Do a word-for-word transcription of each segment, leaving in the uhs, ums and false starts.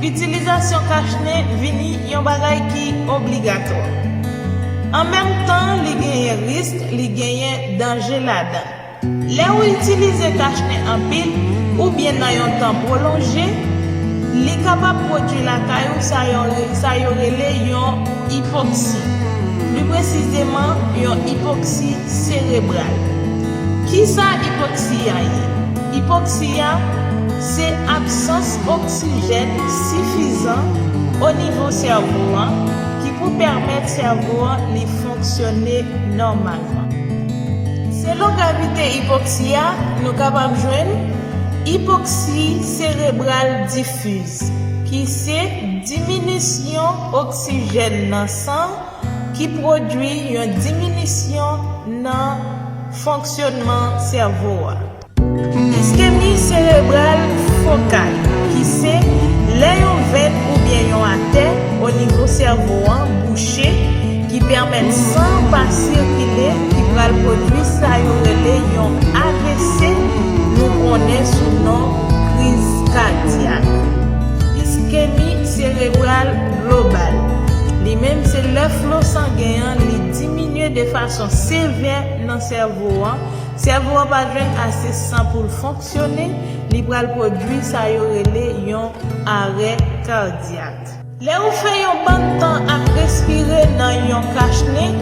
Itilizasyon kachnen vini yon bagay ki obligatwa. An menm tan, li genyen risk, li genyen danje ladan. Lè ou itilize kachnen anpil oubyen nan yon tan pwolonje, li kapab pwodui lakay ou sa yo, sa yo rele yon ipoksi. Pli presizeman, yon ipoksi serebral. Kisa ipoksi a ye? Ipoksi a se absans oksijèn sifizan o nivo sèvo an ki pou pèmèt sèvo an li fonksyone nòmalman. Selon gravite ipoksi a, nou kapab jwenn ipoksi serebral difiz, ki se diminisyon oksijèn nan san ki pwodui yon diminisyon nan fonksyonman sèvo a. Iskemi serebral fokal, ki se lè yon venn oubyen yon atè o nivo sèvo an bouche, ki pèmèt san pa sikile, ki pral pwodui sa yo rele yon A V C, nou konnen sou non kriz kadyak. Iskemi serebral global, li menm se lè flo sangen an li diminye de fason sevè nan sèvo an. Sèvo an pa jwenn ase san pou l fonksyone, li pral pwodui sa yo rele yon arè kadyak. Lè ou fè yon bann tan ap respire nan yon kachnen,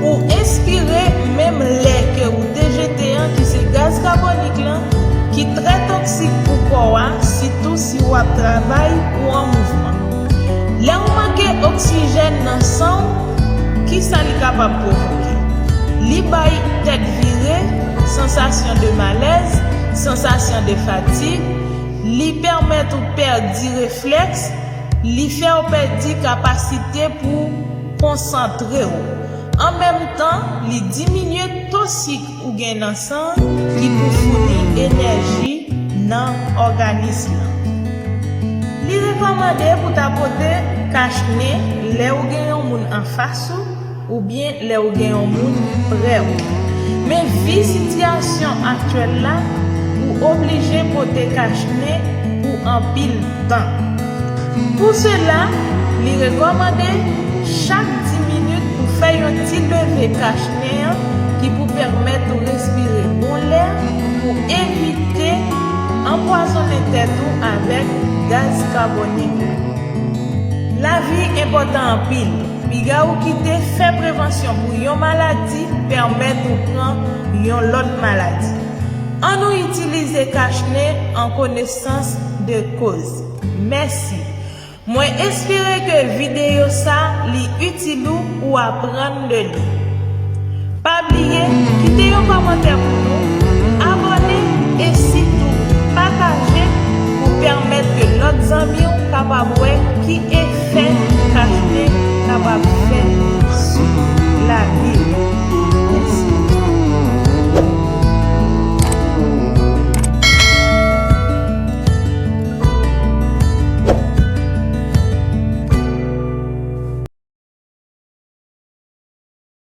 ou enspire menm lè ke ou te jete an, ki se gaz kabonik lan, ki trè toksik pou kò a, sitou si w ap travay ou an mouvman. Lè ou manke oksijèn nan san w, kisa li kapab pwovoke? Li bay tèt vire, sansasyon de malèz, sansasyon de fatig, li pèmèt ou pèdi reflèks, li fè w pèdi kapasite pou konsantre w. An menm tan, li diminye to sik ou gen nan san an ki pou founi enèji nan òganis lan. Li rekòmande pou ta pote kachnen lè ou gen yon moun anfas ou oubyen lè ou gen yon moun prè ou. Men vi sitiyasyon aktyèl la, ou oblije pote kachnen pou anpil tan. Pou sela, li rekòmande chak dis minit pou fè yon ti leve kachnen an ki pou pèmèt ou respire bon lè pou evite anpwazonnen tèt ou avèk gaz kabonik la. Lavi enpòtan anpil. Piga ou kite fè prevansyon pou yon maladi pèmèt ou pran yon lòt maladi. Ann nou itilize kachnen an konesans de koz. Mèsi. Mwen espere ke videyo sa li itil ou, ou aprann de li. Pa bliye kite yon kòmantè pou nou, abòne e sitou pataje pou pèmèt ke lòt zanmi w kapab wè ki efè kachnen kapab